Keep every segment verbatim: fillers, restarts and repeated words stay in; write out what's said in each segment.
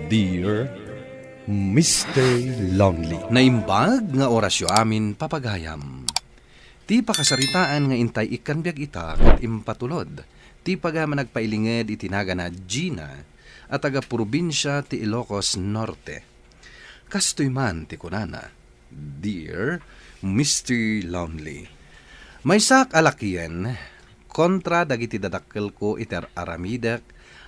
Dear Mister Lonely. Naimbag nga orasyo amin, papagayam. Ti pakasaritaan nga intay ikkan biag ita ket impatulod ti pagayam a nagpailinged iti nagana Gina a taga-probinsia ti Ilocos Norte. Kastoy man ti kunana, Dear Mister Lonely, maysak a lakien kontra dagiti dadakkelko iti ar-aramidek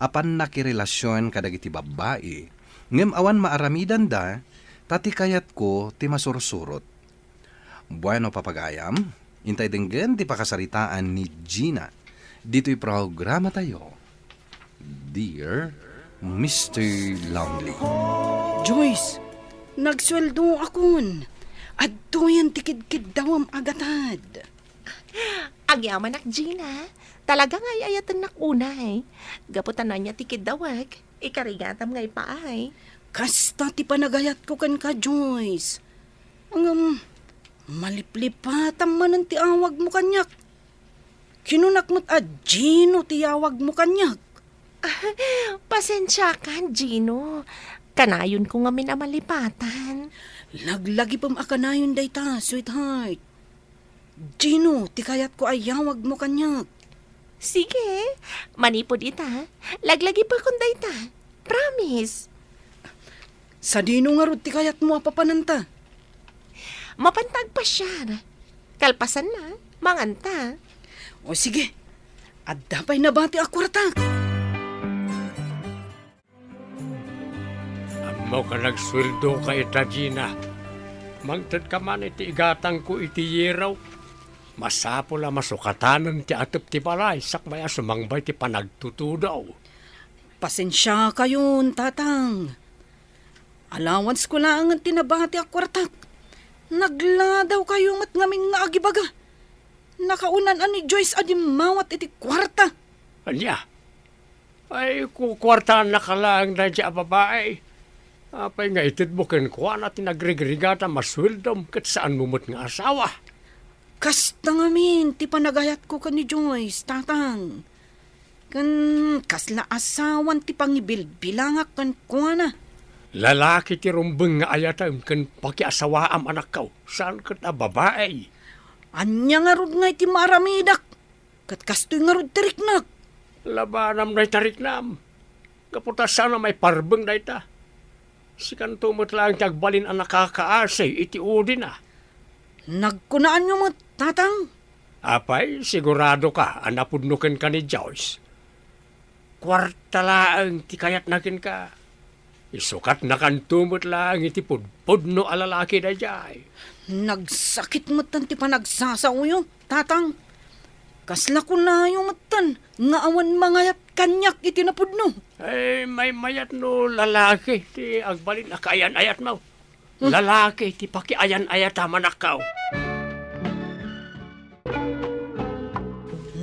a pannakirelasion kadagiti babbai, ngem awan maaramidanda, ta ti kayatko ti masursurot. Bueno, papagayam, intay denggen ti pakasaritaan ni Gina ditoy programatayo, Dear Mister Lonely. Joyce, nagsueldoakon. Adtoyen ti kidkiddawem a gatad. Agyamanak, Gina. Talaga nga ay-ayatennak unay. Gapu ta ania ti kiddawek, ikarigatam nga ipaay. Kasta ti panagayatko kenka, Joyce. Ngem, maliplipatam manen ti awagmo kaniak. Kinunak met a Gino ti awagmo kaniak. Pasensiakan, Gino. Kanayonko ngamin a malipatan. Laglagipem a kanayon dayta, sweetheart. Gino ti kayatko a yawagmo kaniak. Sige, manipud ita, laglagipekon dayta. Promise. Sadino ngarud ti kayatmo a papananta? Mapanta agpasiar. Kalpasanna, manganta. O sige, adda pay nabati a kuartak. Ammok a nagsueldoka ita, Gina. Mangtedka man iti igatangko iti yero. Masapul a masukatanen ti atep ti balay sakbay a sumangbay ti panagtutudo. Pasensiakayon, Tatang. Allowancesko laengen ti nabati a kuartak. Nagladawkayo met ngamin nga agibaga. Nakauna ni Joyce a dimmawat iti kuarta. Ania? Ay, kukuartaannaka laeng daydiay a babai. Apay nga itedmo kenkuana ti nagrigrigata a sueldom ket saanmo met nga asawa? Kasta ngamin ti panagayatko ken ni Joyce, Tatang. Ken kasla asawan ti pangibilbilangak kenkuana. Lalaki ti rumbeng nga ayatem ken pakiasawaam, anakko, saan ket a babai. Ania ngarud nga iti maaramidak? Ket kastoy ngarud ti riknak. Labanam dayta riknam. Gapu ta saan a maiparbeng dayta. Sikanto met laeng ti agbalin a nakakaasi iti udina. Nagkunaanyo met, Tatang? Apay, siguradoka a napudno kenka ni Joyce? Kuarta laeng ti kayatna kenka. Isukatnakanto met laeng iti pudpudno a lalaki daydiay. Nagsakit metten ti panagsasaoyo, Tatang. Kasla kunayo metten nga awan mangayat kaniak iti napudno. Ay, maymayat no lalaki ti agbalin a kaayan-ayatmo. Hmm. Lalaki ti pakiayan-ayatam, anakko.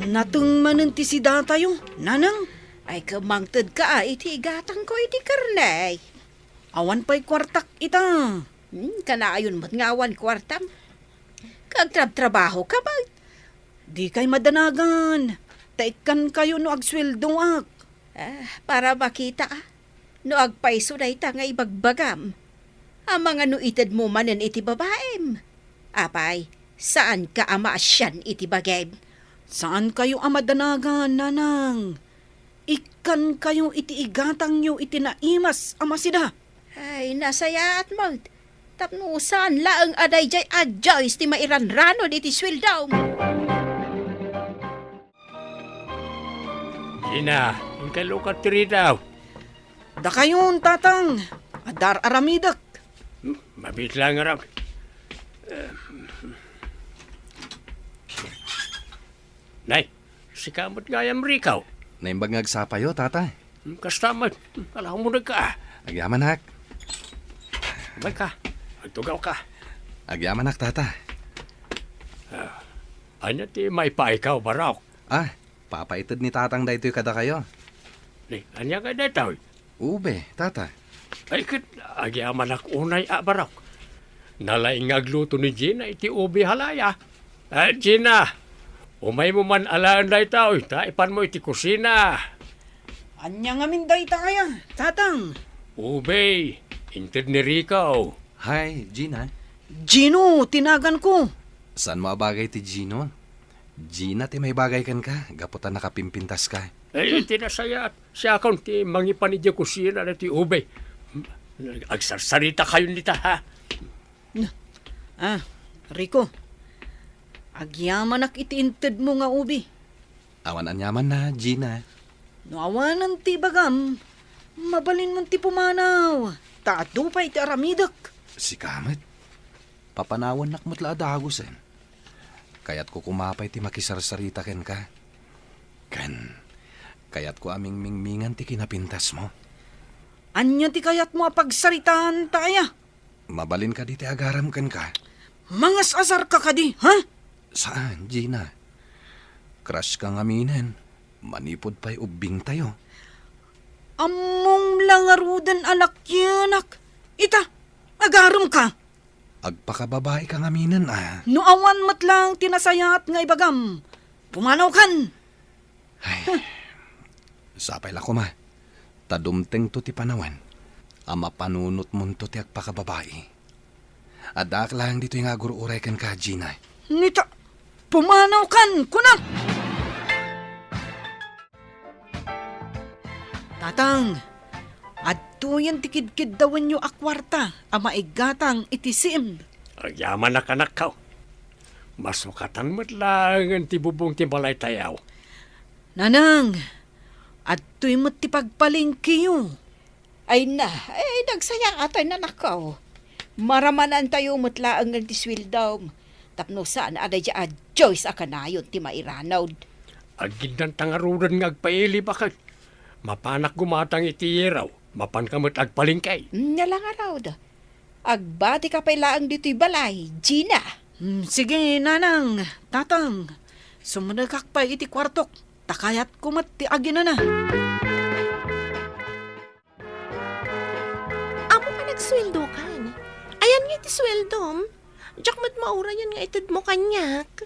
Nateng manen ti sidatayo, Nanang. Ay, ket mangtedka a iti igatangko iti karne. Awan pay kuartak ita. Hmm, kanayon met nga awan kuartam. Agtrabtrabahoka met. Dikay madanagan, ta ikkankayo no agsueldoak. Ah, para makita, ah, no agpayso dayta nga ibagbagam. Amangan no itedmo manen iti babaim. Apay, saanka a maasian iti bagim? Saankayo a madanagan, Nanang. Ikkankayo iti igatangyo iti naimas a masida. Ay, nasayaat met. Tapno saan laeng a daydiay a Joyce ti mairanranod iti sueldom. Gina, inka lukat ti ridaw. Dakayon, Tatang. Adda ar-aramidek. Hmm, mabiit laeng ngarud. Nay, sika met gayam, Rico. Naimbag nga agsapayo, Tata. Hmm, kasta met. Hmm, ala, umudegka. Agyamanak. Umayka. Agtugawka. Agyamanak, Tata. Ah, ania ti maipaayko, Barok? Ah, papaited ni Tatang daytoy kadakayo. Ni, ania ngay daytoy? Ube, Tata. Ay, ket agyamanak unay a, Barok. Nalaing nga agluto ni Gina iti ube halaya. Ah, Gina, umaymo man alaen daytoy, ta ipanmo iti kusina. Ania ngamin dayta aya, Tatang? Ubey, inted ni Rico. Hi, Gina. Gino ti naganko. Saanmo a bagay ti Gino? Gina ti maibagay kenka, gapu ta nakapimpintaska. Eh, ti nasayaat, siakon ti mangipan idiay kusina daytoy ubey. Agsarsaritakayon dita, ha? Ah, Rico, agyamanak iti intedmo nga ubi. Awan aniamanna, Gina. No awanen ti ibagam, mabalinmon ti pumanaw, ta adu pay ti aramidek. Sika met, papanawannak met la a dagusen. Kayatko koma pay ti makisarsarita kenka. Ken, kayatko a mingmingmingan ti kinapintasmo. Ania ti kayatmo a pagsaritaanta aya? Mabalin kadi ti agaram kenka? Mangas-asarka kadi, ha? Saan, Gina. Crush ka ngaminen, manipud pay ubbingtayo. Ammom la ngaruden a lakienak. Ita, agaremka. Agpakababai ka ngaminen, a. No awan met lang ti nasayaat nga ibagam, pumanawkan. Ay, sapay la koma, ta dumtengto ti panawen a mapanunotmonto ti agpakababai. Addaak laeng ditoy nga agur-uray kenka, Gina. Nita, pumanawkan, kunak! Tatang, adtoyen ti kidkiddawenyo a kuarta a maigatang iti sim. Agyamanak, anakko. Masukatan met laengen ti bubong ti balaytayo. Nanang, adtoy met ti pagpalengkeyo. Ay na, ay, nagsayaat, anakko. Maramanantayo met laengen ti sueldom. Tapno saan a daydi a Joyce a kanayon ti mairanod. Aginnanta ngaruden nga agpaili baket. Mapanak gumatang iti yero, mapanka met agpalengke. Nia la ngarud. Agbatika pay laeng ditoy balay, Gina. Hmm, sige, nanang, tatang. Sumrekak pay iti kuartok, ta kayatko met ti aginana. Ammok a nagsueldokan. Ayan nga iti sueldom? Diak met maurayan nga itedmo kaniak.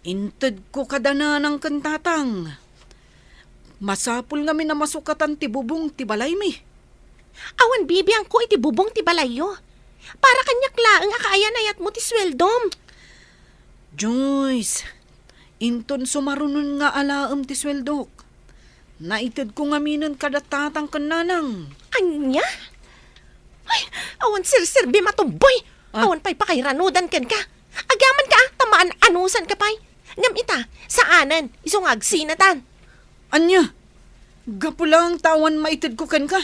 Intedko kada nanang ken tatang. Masapul ngamin a masukatan ti bubong ti balaymi. Awan bibiangko iti bubong ti balayyo. Para kaniak laeng a kaayan-ayatmo ti sueldom. Joyce, inton sumarunon nga alaem ti sueldok, naitedko ngaminen kada tatang ken nanang. Ania? Ay, awan serserbim a tumboy! Ah. Awan pay pakairanudan kenka. Agyamanka, a, ta maan-anusanka pay. Ngem ita, saanen, isu nga agsinatan. Ania? Gapu laeng ta awan maitedko kenka,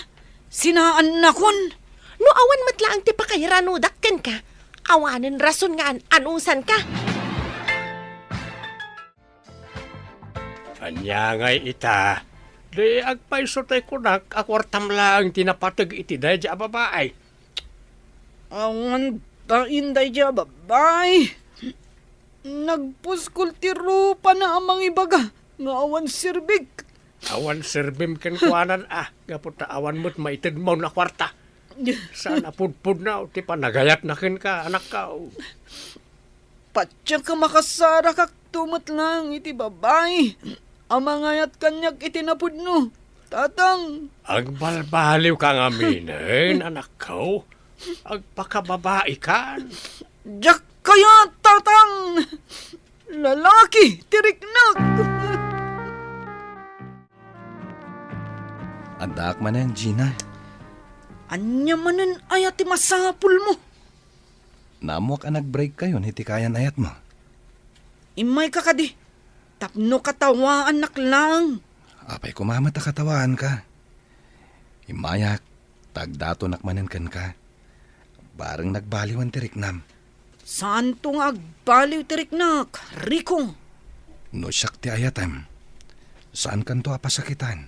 sinaannakon. No awan met laeng ti pakairanudak kenka, awanen rason nga an-anusanka. Ania ngay ita? Di agpayso tay kunak a kuartam laeng ti napateg iti daydi a babai. Awan ta in daydi a babai. Nagpuskol ti rupana a mangibaga nga awan serbik. Awan serbim kenkuanan a, gapu ta awan met maitedmo a kuarta. Saan a pudpudno ti panagayatna kenka, anakko. Patiek a makasarakakto met laeng iti babai a mangayat kaniak iti napudno, tatang. Agbalbaliwka ngaminen, anakko. Agpakababaikan. Diak kayat, tatang! Lalaki ti riknak! Addaak manen, Gina. Ania manen aya ti masapulmo? Naammoak a nag-break kayon iti kaayan-ayatmo. Immayka kadi, tapno katawaannak laeng. Apay koma met a katawaanka? Immayak, ta agdatonak manen kenka. Bareng nagbaliwan ti riknam. Saanto nga agbaliw ti riknak, Rico. No siak ti ayatem, saankanto a pasakitan.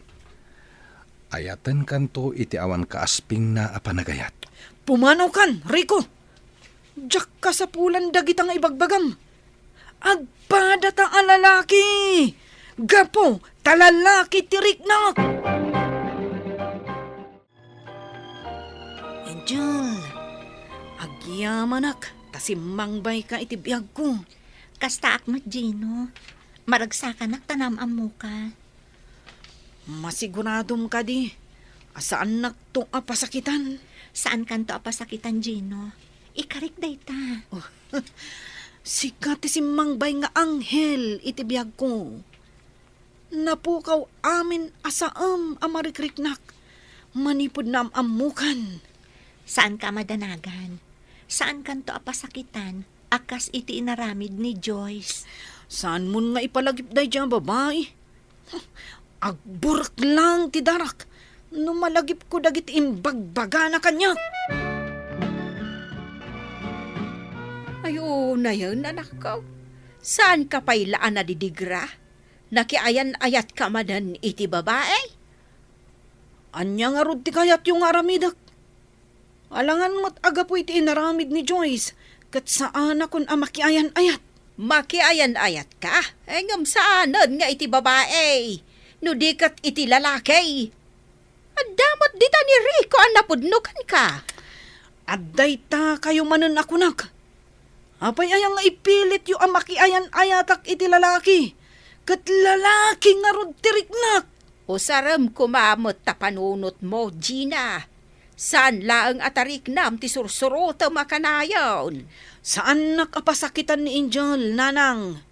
Ayatenkanto iti awan kaaspingna a panagayat. Pumanawkan, Rico! Diak kasapulan dagita nga ibagbagam. Agpadata a lalaki! Gapu ta lalaki ti riknak! Angel, agyamanak ta simmangbayka iti biagko. Kastaak met, Gino. Maragsakanak ta naam-ammoka. Masiguradom kadi A saannakto a pasakitan. Saankanto a pasakitan, Gino. Ikarik dayta. Oh, sika ti simmangbay nga anghel iti biagko. Napukaw amin a saem a marikriknak manipud naam-ammokan. Saanka a madanagan. Saankanto a pasakitan a kas iti inaramid ni Joyce. Saanmon nga ipalagip daydiay a babai? Agburek lang ti darak no malagipko dagiti imbagbagana kaniak. Ay, unayen, anakko. Saanka pay la a nadidigra? Nakiayan-ayatka manen iti babai? Ania ngarud ti kayatyo nga aramidek? Alangan met a gapu iti inaramid ni Joyce, ket saanakon a makiayan-ayat. Makiayan-ayatka? Eh, ngem saanen nga iti babai, no di ket iti lalaki. Adda met dita ni Rico a napudno kenka. Adda ita kayo manen a kunak. Apay aya nga ipilityo a makiayan-ayatak iti lalaki? Ket lalaki ngarud ti riknak. Usarem koma met ta panunotmo, Gina. Saan laeng a tariknam ti sursurotem a kanayon. Saannak a pasakitan ni Angel, nanang.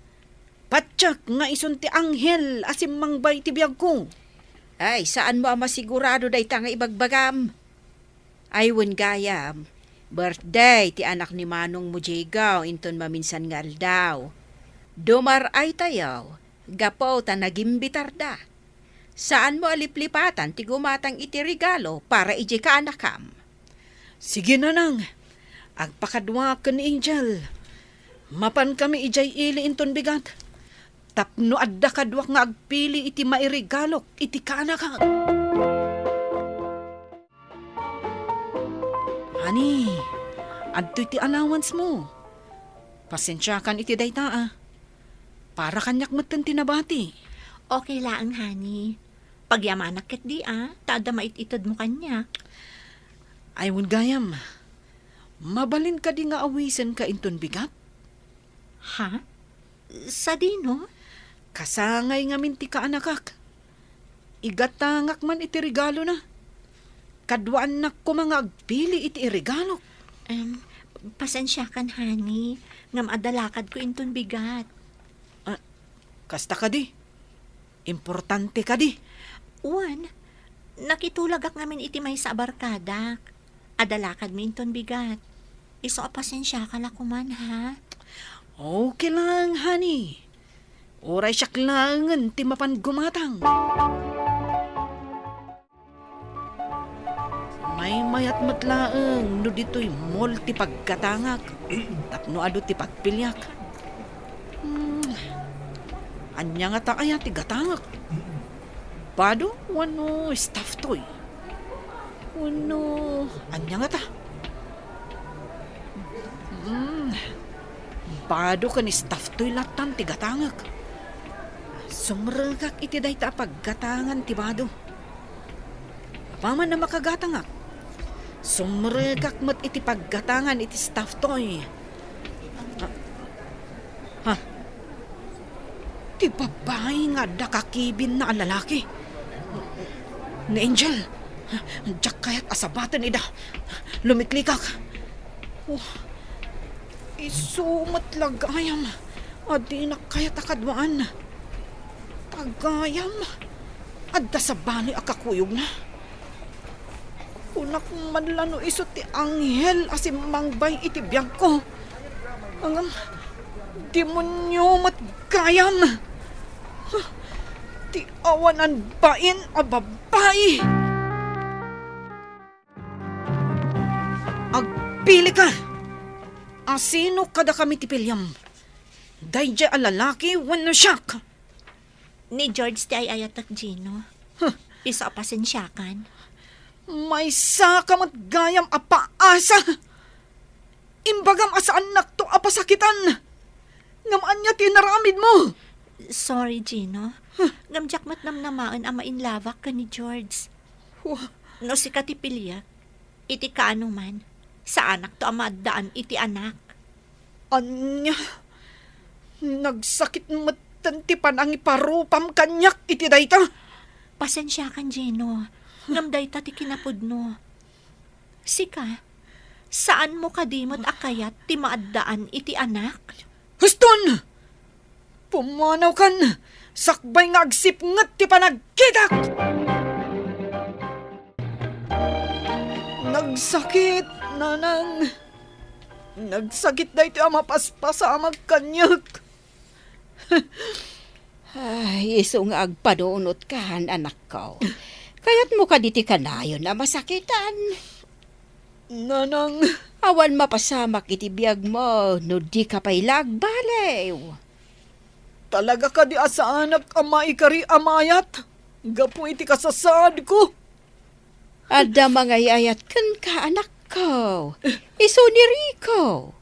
Patiek nga isun ti anghel a simmangbay ti biagko. Ay, saanmo a masigurado dayta nga ibagbagam? Ay, wen gayam, birthday ti anak ni manongmo Diego inton maminsan nga aldaw. Dumaray-atayo gapu ta nagimbitarda. Saanmo a liplipatan ti gumatang iti regalo para idiay kaanakam. Sige, nanang. Agpakaduak ken ni Angel. Mapankami idiay ili inton bigat. Tapno adda kaduak nga agpili iti mairegalok iti kaanakak. Honey, adtoy ti allowance mo. Pasensiakan iti dayta, a. Para kaniak metten ti nabati. Okay laeng, honey. Pagyamanak ketdi, a, ta adda mait-itedmo kaniak. Ay, wen gayam. Mabalin kadi nga awisenka inton bigat? Ha? Sadino? Kasangay ngamin ti kaanakak. Igatangak man iti regalona. Kaduaannak koma nga agpili iti iregalok. Em, pasensiakan, honey, ngem adda lakadko inton bigat. Ah, kasta kadi? Importante kadi? Wen, nakitulagak ngamin iti maysa a barkadak. Adda lakadmi inton bigat. Isu a pasensiaka la koman, ha? Okay lang, honey. Uray siak laengen ti mapan gumatang. Maymayat met laeng no ditoy mall ti paggatangak tapno adu ti pagpiliak. Hmm, ania ngata aya ti gatangak? Bado wenno stuffed toy? Wenno ania ngata? Hmm, bado ken stuffed toy lattan ti gatangak. Sumrekak iti dayta a paggatangan ti bado. Apaman a makagatangak, sumrekak met iti paggatangan iti stuffed toy. Ah, ha? Ti babai nga adda kakibinna a lalaki. Ni Angel, diak kayat a sabaten ida. Lumiklikak. Oh, isu met la gayam a dinak kayat a kaduaan. Ta gayam, adda sabali a kakuyogna. Kunak man la no isu ti anghel a simmangbay iti biagko. Ngem, demonio met gayam. Ti awanan bain a babai. Agpilika! Asino kadakami ti piliam? Daydiay a lalaki wenno siak? Ni George ti ay-ayatek, Gino. Huh. Isu a pasensiakan. Maysaka met gayam a paasa! Imbagam a saannakto a pasakitan! Ngem ania ti inaramidmo? Sorry, Gino. Huh. Ngem diak met namnamaen a mainlabak ken ni George. Huh. No sika ti piliek, iti kaanoman, saanakto a maaddaan iti anak. Ania? Nagsakit metten ti panangiparupam kaniak iti dayta. Pasensiakan, Gino. Ngem dayta ti kinapudno. Sika, saanmo kadi met a kayat ti maaddaan iti anak? Huston! Pumanawkan! Sakbay nga agsipnget ti panagkitak! Nagsakit, Nanang. Nagsakit daytoy a mapaspasamak kaniak. Ay, isu nga agpanunotkan, anakko. Kayatmo kadi ti kanayon a masakitan? Nanang. Awan mapasamak iti biagmo no dika pay la agbaliw. Talaga kadi a saanak a maikari a mayat gapu iti kasasaadko? Adda mangay-ayat kenka, anakko. Isu ni Rico.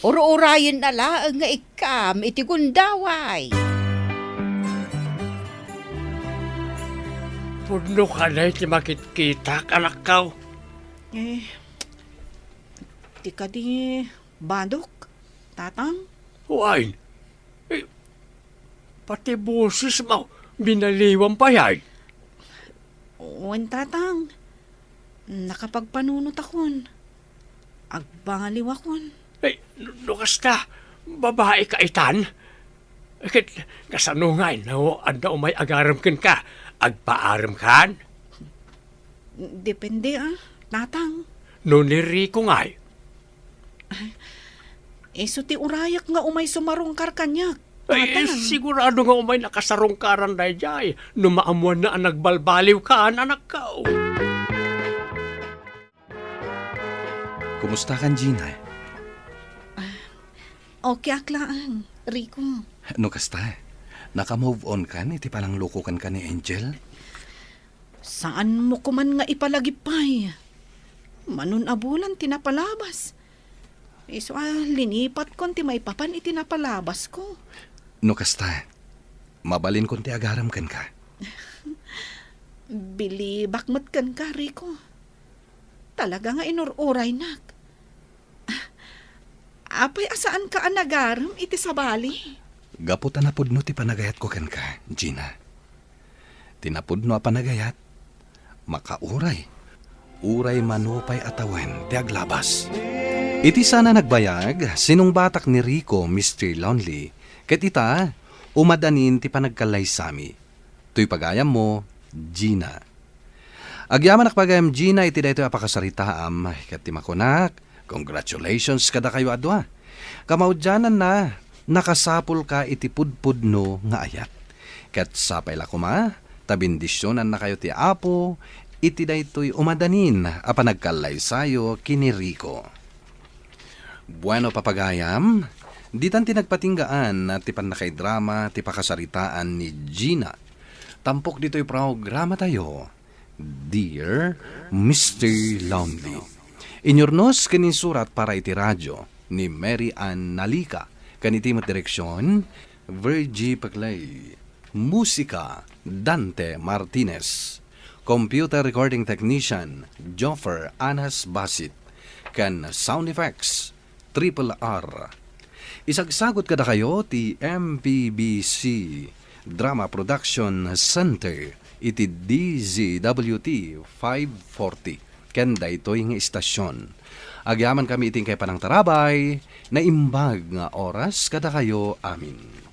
Ur-urayenna laeng nga ikkam iti gundaway. Pudno kadi ti makitkitak, anakko. Eh, ti kadi badok, Tatang? Wen. Eh, pati bosesmo, binaliwam pay. Wen, Tatang. Nakapagpanunotakon. Agbaliwakon. Eh, no, no kasta, babaeka itan? Ket kasano ngay no adda umay agarem kenka? Agpaaremkan? Depende, ah, Tatang. No ni Rico ngay? Isu ti urayak nga umay sumarungkar kaniak, Tatang. Ay, sigurado nga umay nakasarungkaran daydiay no maammoanna a nagbalbaliwkan, anakko. Kumustakan, Gina? Ah, okay ak laeng, Rico. No kasta, naka-move on kan iti panangluko kenka ni Angel? Saanmo koman nga ipalagip pay. Manun a bulan ti napalabas. Isu a linipatkon ti maipapan iti napalabasko. No kasta, mabalinkon ti agarem kenka. Bilibak met kenka, Rico. Talaga nga inur-uraynak. Apay a saanka a nagarem iti sabali? Gapu ta napudno ti panagayatko kenka, Gina. Ti napudno a panagayat, makauray, uray mano pay a tawen ti aglabas. Iti sana nagbayag, sinungbatak ni Rico, Mister Lonely, ket ita, umadanin ti panagkallaysami. Toy pagayammo, Gina. Agyamanak pagayam, Gina, iti daytoy a pakasaritaam, ket ti makunak, congratulations kadakayo a dua. Kamaudiananna, nakasapulka iti pudpudno nga ayat. Ket sapay la koma, ta bendisionannakayo ti Apo iti daytoy umadanin a panagkallaysayo ken ni Rico. Bueno, papagayam, ditan ti nagpatinggaan ti pannakaidrama ti pakasaritaan ni Gina. Tampok ditoy programatayo, Dear Mister Lonely. Inyurnos ken insurat para iti radio ni Mary Ann Nalica, ken iti met direksion, Virgie Paclay. Musika, Dante Martinez. Computer recording technician, Joffer Anas Basit. Ken sound effects, Triple R. Isagsagut kadakayo ti M P B C Drama Production Center iti D Z W T five forty ken daytoy nga istasion. Agyamankami iti inkay panangtarabay, naimbag nga oras kadakayo amin.